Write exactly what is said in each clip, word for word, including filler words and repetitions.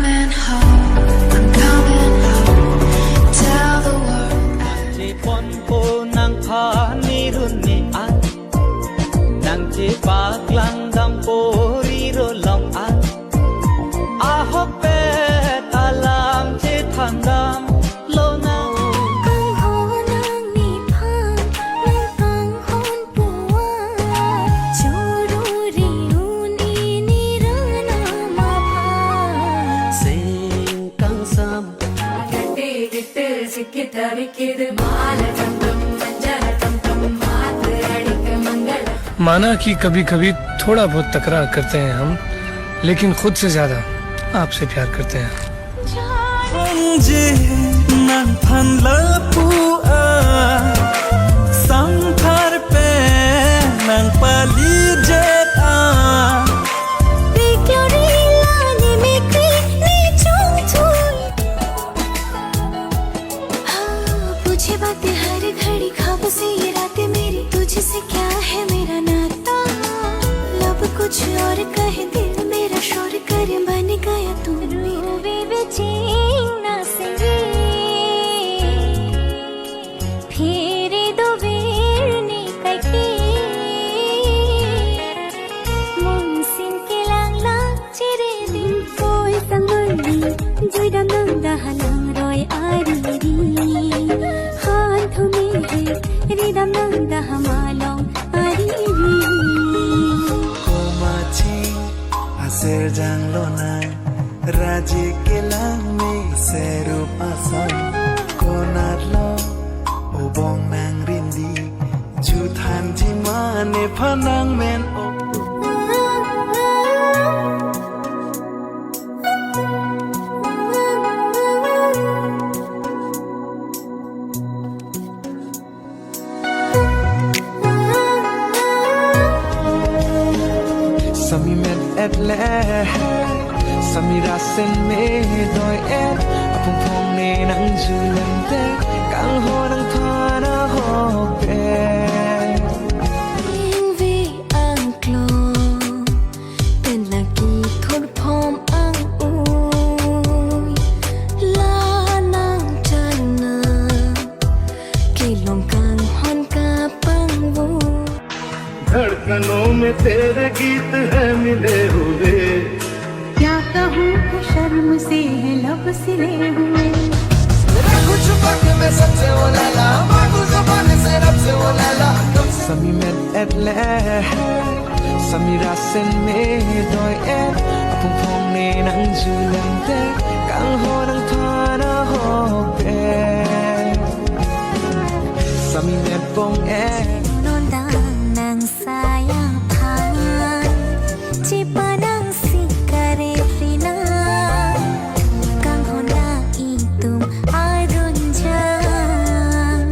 I'm coming home. Tell the world. Nangcheponpo nangphan nirun me an, nangchepaklang dampo riro long an, ahokpet alam chethan damlonang. Kanghon nangniphan nangpanghon puan, choro riun ini rana mapha. Sing kangsam. माना कि कभी-कभी थोड़ा बहुत तकरार करते हैं हम, लेकिन खुद से ज्यादा आपसे प्यार करते हैं। Ongje nangphan lapu-an, samthar pen nangpalijet-an. Piklori la ni mikri ni chungthui. हाँ, पूछे बातें हर घड़ी, ख्वाबों से ये रातें मेरी, तुझसे क्या है मेरा नाता? लब कुछ और कहे, दिल मेरा शोर करे, बन गया तू मेरा। Ruve veching na singri, phere dover ni kaike, mun sing kelang lang. Chere dingpoi sangmani, juidam nang dah langroi ariri. Han thumi he, ridam nang dah malong ariri. Komachi aser janglonang, raje kelang me serup asam. Konatlo obong nang rindi, juthanji ma nephan nangmen-o. Sami met-et le, sami rasen me doi-et, apung phong ne nangjulemdet, kanghon nangphan ahokpet. Ingve angklong, pen nangkithur phom ang-ui, la nangchanang, kelong kanghon kapangvo. धड़कनों में तेरे गीत है मिले हुए। क्या कहूँ कि शर्म से है लब सिले हुए। मेरा कुछ पग में सबसे ओ लैला, मांगू जुबान से रब से ओ Laila. Sami met-et le, sami rasen me doi-et, apung phong ne nangjulemdet, kanghon nangphan ahokpet. Sami met bong-et. Nondang nang sayang phan, chepanang sikare pina, kanghon nang itum adunjang.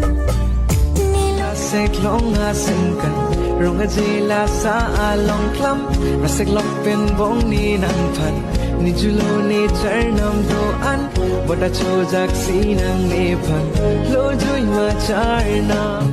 Nilo seklong asengkan, rong ajela sa along klam, raseklok pen bong ne nangphan, ne julo ne charnam do-an, bota chojak si nang nephan, lo jui ma charnam.